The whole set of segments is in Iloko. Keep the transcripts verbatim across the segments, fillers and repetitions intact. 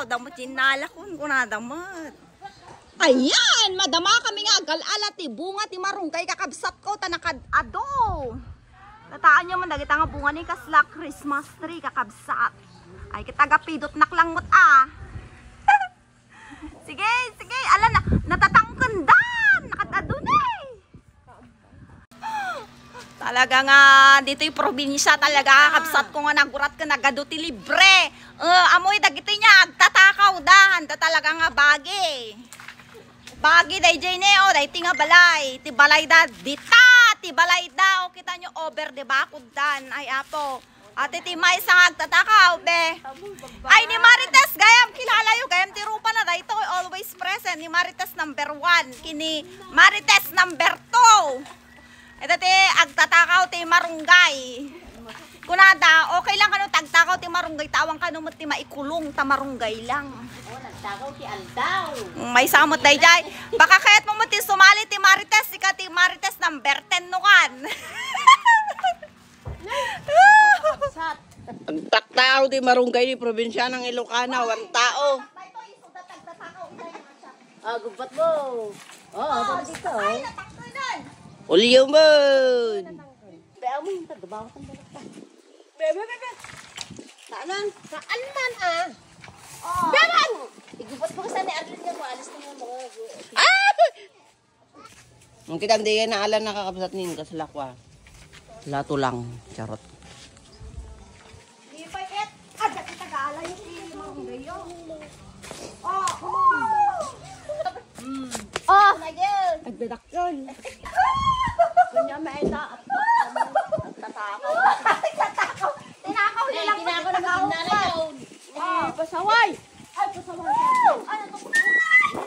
Damot yung nalakon ko na damot. Ayan, madama kami nga agal-ala ti bunga ti marunggay kakabsat ko, ta nakad-ado. Tataan nyo man dagita nga bunga ni kasla Christmas tree kakabsat. Ay, kitagapidot naklangot ah. Sige, sige, ala na, natatangkendan, nakad-ado ni. Talaga nga, dito'y probinsya talaga, kabsat ko nga nagurat ka nagadu ti libre. Eh, amoy dagiti niya, agtatakaw da, handa talaga nga bagi. Bagi, dayjay ne, o, dayti nga balay. Ti balay da, dita, ti balay da, o, kita nyo, over the bakod dan. Ay, apo. Ate, ti maysa nga agtatakaw, be. Ay, ni Marites, gayam, kilala yo, gayam ti rupa na, daytoy, always present, ni Marites number one, kini Marites number two. Ito ti agtatakaw ti marunggay. Kunada, okay lang kano tagtakaw ti marunggay, tawang kano met ti maikulong, ta marunggay lang. Oh, nagtakaw ti aldaw. Mm, maysa met dayjay. Baka kayat mo met ti sumali ti Marites, sika ti Marites number ten no kan. Agtaktaw ti marunggay ni probinsianang Ilocana, wan tao. Ah, gubbat mo. Oo, tapos ito. Ulyo mo. Be, amo yung tagbawa kang balak ka. Be, be, be, be. Saan? Saan man, ah? Be, man! Igubbat mo ka sa ni Arlene nga mo, alis na mo, mga gu- Ah! Ang kita, hindi yan naalan nakakabsat nin, kaslakwa. Lato lang, charot. Di pa ket, ada kita gala yung si Mang Gayo. Oh, oh. Mm. Oh, nagdadakkel. Kunya, may ta-, at, at, at, tatakaw. Tatakaw. Tinakaw nila. Tinakaw na maging nanay yun. Ah, pasaway. Ay, pasaway. Ano to?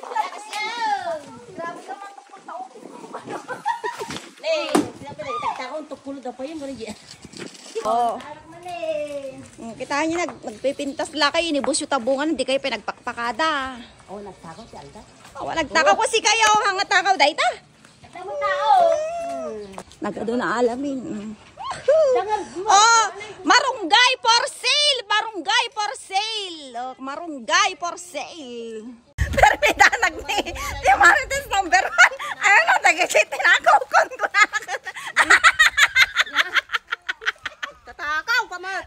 Lakas yun. Grabe ka man, tukpul tao. Ne, sinabi na, itagtakaw, tukpul daw pa yun, wala yan. Oh. Mm, kita nyo, nag-, nagpipintas la kayo, inibus yung tabungan, hindi kayo pinagpakpakada. Oh, nagtakaw si Alda. Oh, nagtakaw ko si kayo, hanga takaw, dayta. Tama tao. Nagado na alamin. Mm. Oh, marunggay for sale, marunggay for sale. Oh, marunggay for sale. Permi danag ni, ni Marites number one. Ano na, dagiti tinakaw kon ko na. Tatakaw ka, Mat.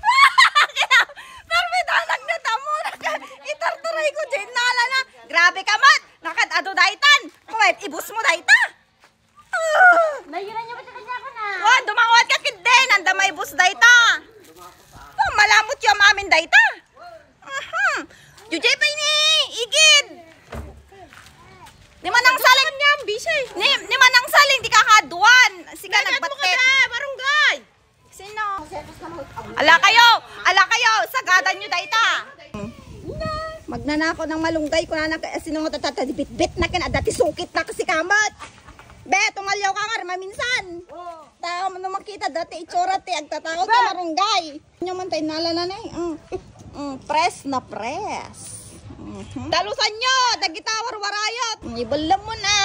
Permi danag ni tamo na ka. Itartaray ko, Jane, nala na. Grabe ka, Mat. Nakad-ado daytan. Kuwait, ibus mo dayta. Nayuran niya ba sa kanya ko na? Wa, dumawat ka kit din. Anda may bus dayta. Oh, malamot yung amin dayta. Aha. Jujay pa ini, igid. Ni Manang Saling niya, busy. Ni, ni Manang Saling, di ka kaduan. Sika nagbatet. Barunggay. Sino? Ala kayo! Ala kayo! Sagadan nyo dayta! Magnanako ng malunggay, kunana ka, sino nga tatata, bitbit na kin, adda ti sukit na kasi kamot. Be, tumalyaw ka nga, maminsan. Tao, ano makita, dati itsura, ti agtatao, ti marunggay. Inyo man tayo nalanan eh. Mm. Mm, press na press. Mhm. Dalusan nyo, dagita warwarayot. Mm, ibalam mo na.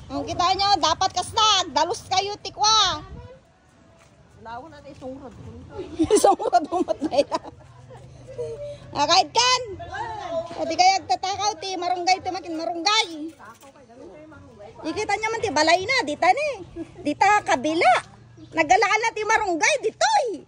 Mm, kita nyo, dapat kasla, dalus kayo, tikwa. Lawan natin isungrod. Isungrod, umot na ila. Ah, kahit kan. O, di kayo agtatakaw, ti marunggay, ti makin marunggay. Ikita nyo man, ti balay na, dita ni. Dita kabila. Nagalakan na ti marunggay, ditoy.